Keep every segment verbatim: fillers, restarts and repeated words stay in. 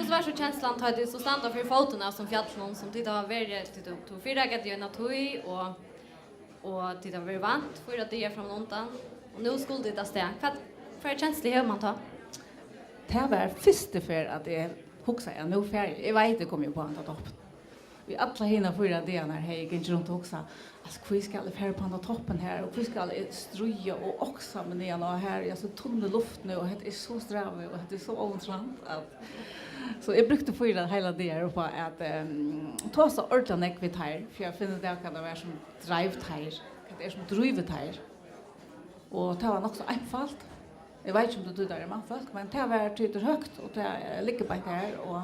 Hvussu var so kenslan, tá tit so standa fyri fótin av sum fjallinum, sum tit hava verið, tit, tú, tú fyrireikaði í eina tíð, og, og tit hava verið vant fýra dagar frammanundan, og nú skuldi tit avstað. Hvat, hvørja kenslu hevur mann tá? Tað var fyrstu ferð, at eg hugsaði, at nú fari eg, eg veit, eg komi upp á handa toppin. Í allar hinar fýra dagarnar hevði eg gingið runt og hugsað, altso, hví skal eg fara upp á handa toppin her, og hví skal eg stríða og oksa meg niðan á her, í so tunnu luftini, og hetta er so strævið, og hetta er so óinteressant, at, so eg brúkti fýra heilar dagar upp á at, ehm, tosa ordiliga nógv við teir, fyri at finna út av, hvat tað var, sum dreiv teir, hvat tað er, sum drívur teir. Og tað var nokk so einfalt. Eg veit ikki, um tað er tí, teir eru mannfólk, men tað var, tí tað er høgt, og tað, eh, liggur beint har, og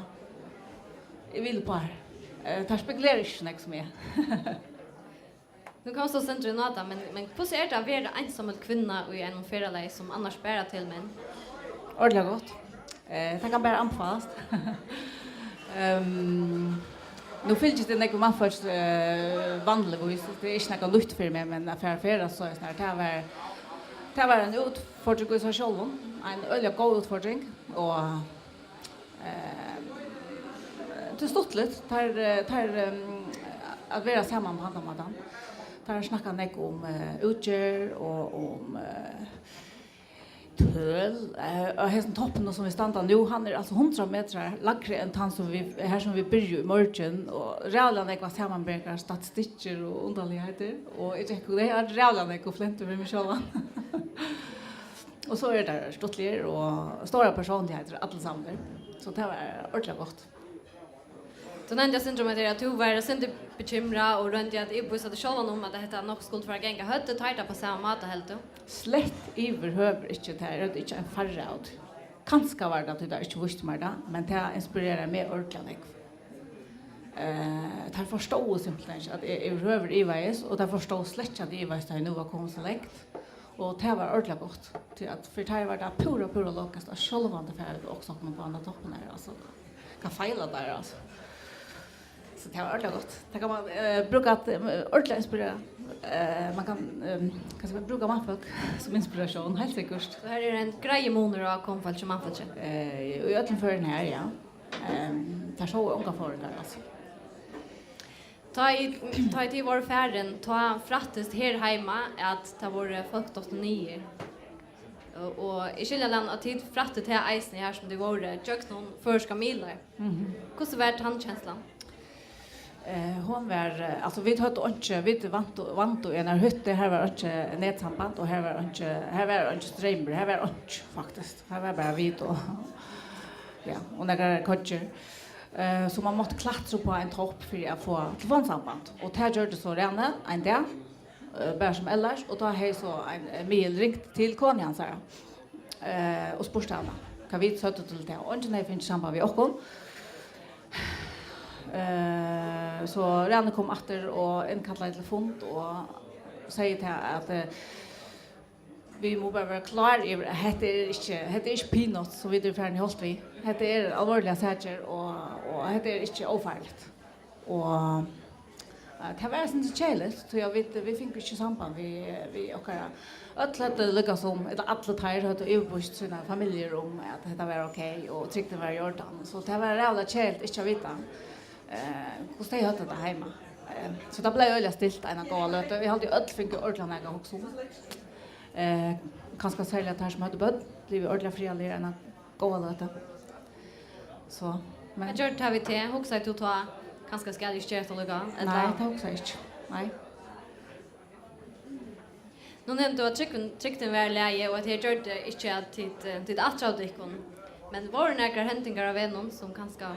eg vil upp á har. Eh, teir spekulera ikki so nógv sum eg. Nú komst tú eitt sindur inn á tað, men, men hvussu er tað at vera einsamøll kvinna í einum ferðalagi, sum annars bara til menn? Ordiliga gott. Eh, tað kann bara anbefalast. Ehm, nú fylgist eg nógv við mannfólki, eh, vanligvís. Tað er ikki nakað nýtt fyri meg, men at fara at ferðast soleiðis, tað var, tað var ein útfordring í sær sjálvum. Ein øgiliga góð útfordring. Og, eh, tað er stuttligt. Tað er, eh, tað er, ehm, at vera saman á handan mátan. Tað er snakkað nógv um, eh, útgerð og um, eh, tøl, eh, á hesum toppinum, sum vit standa nú, hann er altso hundrað metrar lægri enn tann, sum vit, har sum vit byrjaðu í morgin, og ræðuliga nógvar samanberingar, statistikkir og undarligheiter, og eg gekk og, eg havi ræðuliga nógv og flenti við meg sjálvan. Og so eru teir stuttligir og stórar persónligheiter allir saman, so tað var ordiliga gott. Tú nevndi eitt sindur um, at, at tú var eitt sindur bekymrað og royndi at yvirvísa teg sjálvan um, at hetta nokk skuldi fara at ganga. Høvdu teir tað á sama máta, heldur tú? Slett yvirhøvur ikki. Teir høvdu ikki ein farra av tí. Kanska var tað, tí teir ikki vístu mær tað, men tað inspireraði meg ordiliga nógv. Eh, teir forstóðu simpelthen ikki, at eg yvirhøvur ivaðist, og teir forstóðu slett ikki, at eg ivaðist, tá eg nú var komin so langt. Og tað var ordiliga gott, tí at fyri teir var tað púra, púra logiskt, at sjálvandi fara vit okkum upp á handa toppin her, altso. Hvat feilar teir, altso? So tað var ordiliga gott. Tað kann man, eh, brúka at, eh, ordiliga inspirera. Eh, man kann, eh, hvat skal man brúka mannfólk sum inspiratión, heilt sikkurt. So her er ein greiður munur á konufólki og mannfólki? Eh, í øllum førum her, ja. Ehm, tær sóu ongar forðingar, altso. Tá ið, tá ið tit vóru farin, tá frættist her heima, at tað vóru fólk dottin niður. Og, og eg skilji allan, at tit frættu tað eisini, har sum tit vóru, gjøgnum føroyskar miðlar. Mhm. Hvussu var tann kenslan? Eh, hon var, eh, altso, vit høvdu einki, vit vandu, vandu í einari hyttu, har var einki netsamband, og har var einki, har var einki streymur, har var einki, faktiskt. Har var bara vit og, ja, og nakrar koyggjur. Eh, so man mátti klatra upp á ein topp fyri at fáa telefonsamband. Og tað gjørdi so Rani ein dag, eh, bara sum ellers, og tá hevði so ein, eh, miðil ringt til konu hansara, eh, og spurt hana, hvat vit søgdu til tað. Og eingin hevði fingið samband við okkum. Eh, so Rani kom aftur og innkallaði til fund og segði tað at, eh, vit mugu bara vera klár yvir, at hetta er ikki, hetta er ikki peanuts, sum vit eru farin í holt við. Hetta er alvorligar sakir, og, og hetta er ikki ófarligt. Og, eh, tað var eitt sindur keðiligt, tí at vit, vit fingu ikki samband við, við okkara, øll høvdu líka sum, ella allir teir høvdu yvirvíst sínar familjur um, at hetta var ok, og trygdin var í ordan. So tað var ræðuliga keðiligt ikki at vita, eh, hvussu tey høvdu tað heima. Eh, so tað bleiv øgiliga stilt eina góða løtu. Eg haldi, øll fingu ordiliga nakað at hugsa um. Eh, kanska serliga teir, sum høvdu børn, blivu ordiliga friðarligir eina góða løtu. So, men hvat gjørdi tað við teg? Hugsaði tú tá, kanska skal eg ikki gera hetta allíkavæl, ella? Nei, tað hugsaði eg ikki. Nei. Nú nevndi tú, at trygdin, trygdin var í lagi, og at tað gjørdi ikki, at tit, eh, tit afturhaldið tykkum. Men vóru nakrar hendingar á vegnum, sum kanska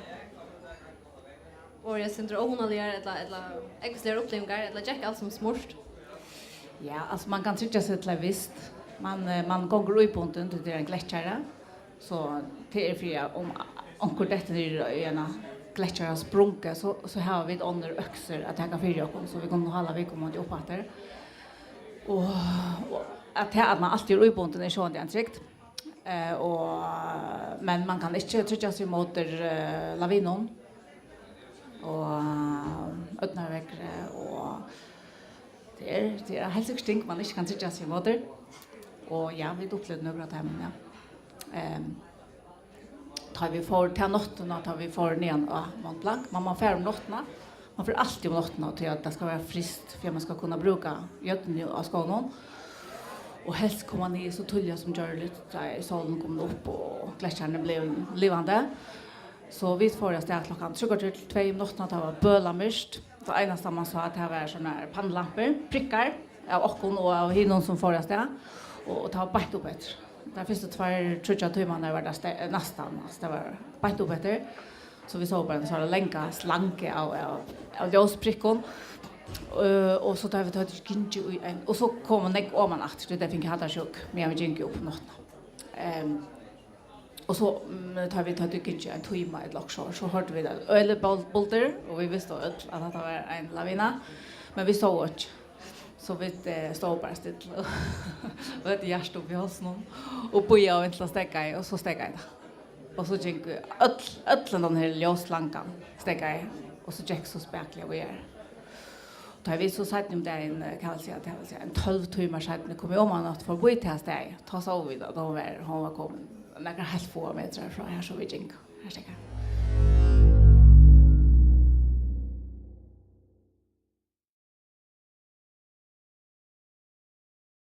vóru eitt sindur óhugnaligar ella, ella ógvusligar upplivingar, ella gekk alt sum smurt? Ja, altso, man kann tryggja seg til eitt vist. Man, eh, man gongur íbundin, tí tað er ein glettkjarra. So tað er fyri, at um onkur dettur niður í eina glettkjarrasprungu, so, so hava vit onnur øksir at taka fyri okkum, so vit kunnu hala viðkomandi upp aftur. Og, og at tað, at man altíð er íbundin, er sjálvandi ein trygd. Eh, og, men man kann ikki tryggja seg ímóti, eh, lavinum og ódnarveðri, og tað er, tað er heilt sikkurt ting, man ikki kann tryggja seg ímóti. Og ja, vit upplivdu nøkur av teimum, ja. Ehm, Tá vit fóru ta náttina, tá vit fóru niðan á Mont Blanc, man, man fer um náttina, man fer altíð um náttina, tí at tað skal vera fryst, fyri at man skal kunna brúka jørðini á skónum. Og helst koma niður so tíðliga sum gjørligt, tá er sólin komin upp og gletsjarin er blivin livandi. So vit fóru avstað klokkan trý korter til tvey um náttina, tá var bølamyrkt. Tað einasta man sá, tað var sovorðnar pannulampur, prikkar av okkum og av hinum sum fóru avstað. Og, og tað var beint upp eftir. Teir fyrstu tveir, tríggjar tímarnar var tað ste-, næstan, altso, tað var beint upp eftir. So vit sóu bara eina sovorðna langa slangu av, av, av ljósprikkum. Eh, og so tá vit høvdu gingið í ein, og so komu nógv oman aftur, tí tey fingu handarsjúku, meðan vit gingu upp um náttina. Ehm, og so, mm, tá vit høvdu gingið ein tíma ella okkurt so, so hoyrdu vit eitt øgiligt bul-, buldur, og vit vistu øll, at hatta var ein lavina, men vit sóu einki. So vit, eh, stóðu bara still og høvdu hjartað uppi í hálsinum og bíðaðu, inntil tað steðgaði, og so steðgaði tað. Og so gingu øll, øll hendan her ljósslangan steðgaði, og so gekk so spakuliga víðari. Tá vit so seinni um dagin, eh, kann man siga, tað vil siga, ein tólv tímar seinni, komu oman aftur forbi tað staðið, tá sóu vit, at hon var, hon var komin nakrar heilt fáar metrar frá har, sum vit gingu. Her steðgaði.